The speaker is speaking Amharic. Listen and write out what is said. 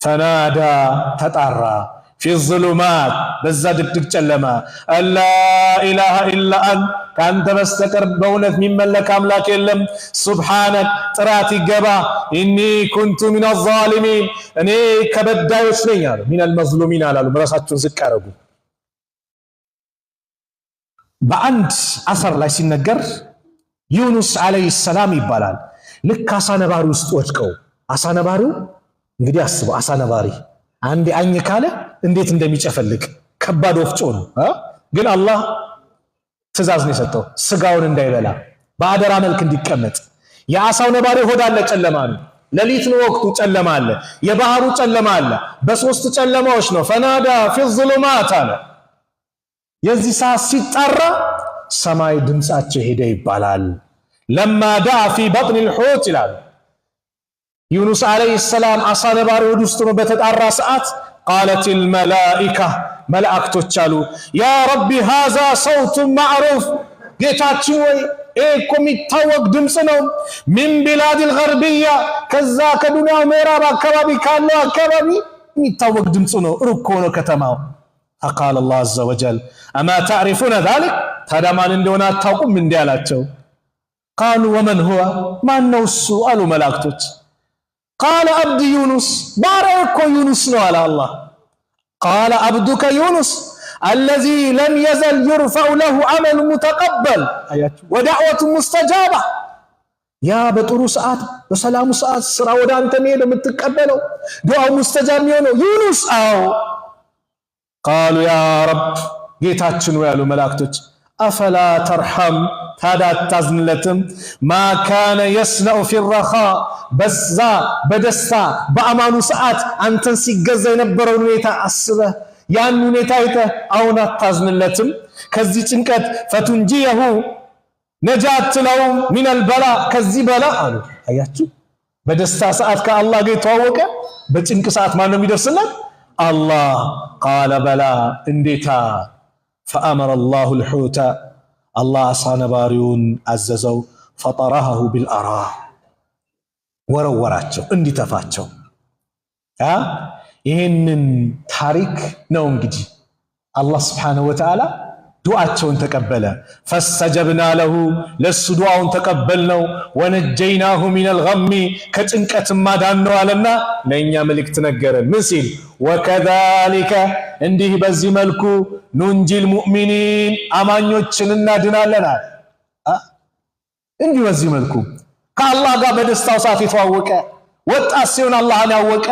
فنادى ተጣራ፣ في الظلمات በዛ ድቅድቅ ጨለማ፣ أن لا إله إلا أنت ከአንተ በስተቀር በእውነት የሚመለክ አምላክ የለም። سبحانك ጥራት ይገባ፣ إني كنت من الظالمين እኔ ከበዳዮች ነኝ አሉ። من المظلومين አላሉ። ራሳቸውን ዝቅ አደረጉ። በአንድ አሰር ላይ ሲነገር ዩኑስ عليه السلام ይባላል። ልክ አሳ ነባሪ ውስጥ ወድቀው፣ አሳ ነባሪው እንግዲህ አስበው፣ አሳ ነባሪ አንዴ አኝ ካለ እንዴት እንደሚጨፈልቅ ከባድ ወፍጮ ነው። ግን አላህ ትእዛዝ ነው የሰጠው፣ ስጋውን እንዳይበላ በአደራ መልክ እንዲቀመጥ። የአሳው ነባሪ ሆድ አለ፣ ጨለማ ነው። ሌሊት ነው ወቅቱ፣ ጨለማ አለ። የባህሩ ጨለማ አለ። በሶስት ጨለማዎች ነው። فنادى في الظلمات አለ። የዚህ ሰዓት ሲጣራ ሰማይ ድምፃቸው ሄደ ይባላል። لما دعا في بطن الحوت ይላሉ። ዩኑስ عليه السلام አሳ ነባሪ ሆድ ውስጥ ነው በተጣራ ሰዓት قالت الملائكة መላእክቶች አሉ፣ يا رب هذا صوت معروف፣ ጌታችን ወይ ይህ እኮ የሚታወቅ ድምፅ ነው። من بلاد الغربية ከዛ ከዱንያው ምዕራብ አካባቢ ካለው አካባቢ የሚታወቅ ድምፅ ነው። ሩቅ ከሆነ ከተማው። فقال الله عز وجل أما تعرفون ذلك ታዲያ ማን እንደሆነ አታውቁም? እንዲህ አላቸው። قالوا ومن هو ማን ነው እሱ አሉ መላእክቶች። قال عبدي يونس ባሪያዬ እኮ ዩኑስ ነው አለ አላህ። قال عبدك يونس الذي لم يزل يرفع له عمل متقبل አያችሁ፣ ودعوة مستجابة። ያ በጥሩ ሰዓት በሰላሙ ሰዓት ስራ ወደ አንተ መሄድ የምትቀበለው ዱዓው مستجاب የሚሆነው ዩኑስ። አዎ። قالوا يا رب ጌታችን ያሉ መላእክቶች፣ أفلا ترحم ታዲያ አታዝንለትም? ما كان يصنع في الرخاء በዛ በደስታ በአማኑ ሰዓት አንተን ሲገዛ የነበረውን ሁኔታ አስበህ ያን ሁኔታ አይተህ አሁን አታዝንለትም? ከዚህ ጭንቀት فتنجيه ነጃ አትለውም? من البلاء ከዚህ በላ አሉ። አያችሁ፣ በደስታ ሰዓት ከአላህ ጋር የተዋወቀ በጭንቅ ሰዓት ማን ነው የሚደርስለት? አላህ። قال بلى እንዴታ። فأمر الله الحوت አላህ አሳ ነባሪውን አዘዘው። فطرحه بالعراء ወረወራቸው እንዲተፋቸው። ይህንን ታሪክ ነው እንግዲህ አላህ سبحانه وتعالى ዱዓቸውን ተቀበለ። فاستجبنا له ለሱ ዱዓውን ተቀበልነው። ونجيناه من الغم ከጭንቀት ማዳን ነው አለና ለእኛ መልእክት ነገረን። ምን ሲል? وكذلك እንዲህ በዚህ መልኩ ننجي المؤمنين አማኞችን እናድናለናል። እንዲህ በዚህ መልኩ ከአላህ ጋር በደስታው ሰዓት የተዋወቀ፣ ወጣት ሲሆን አላህን ያወቀ።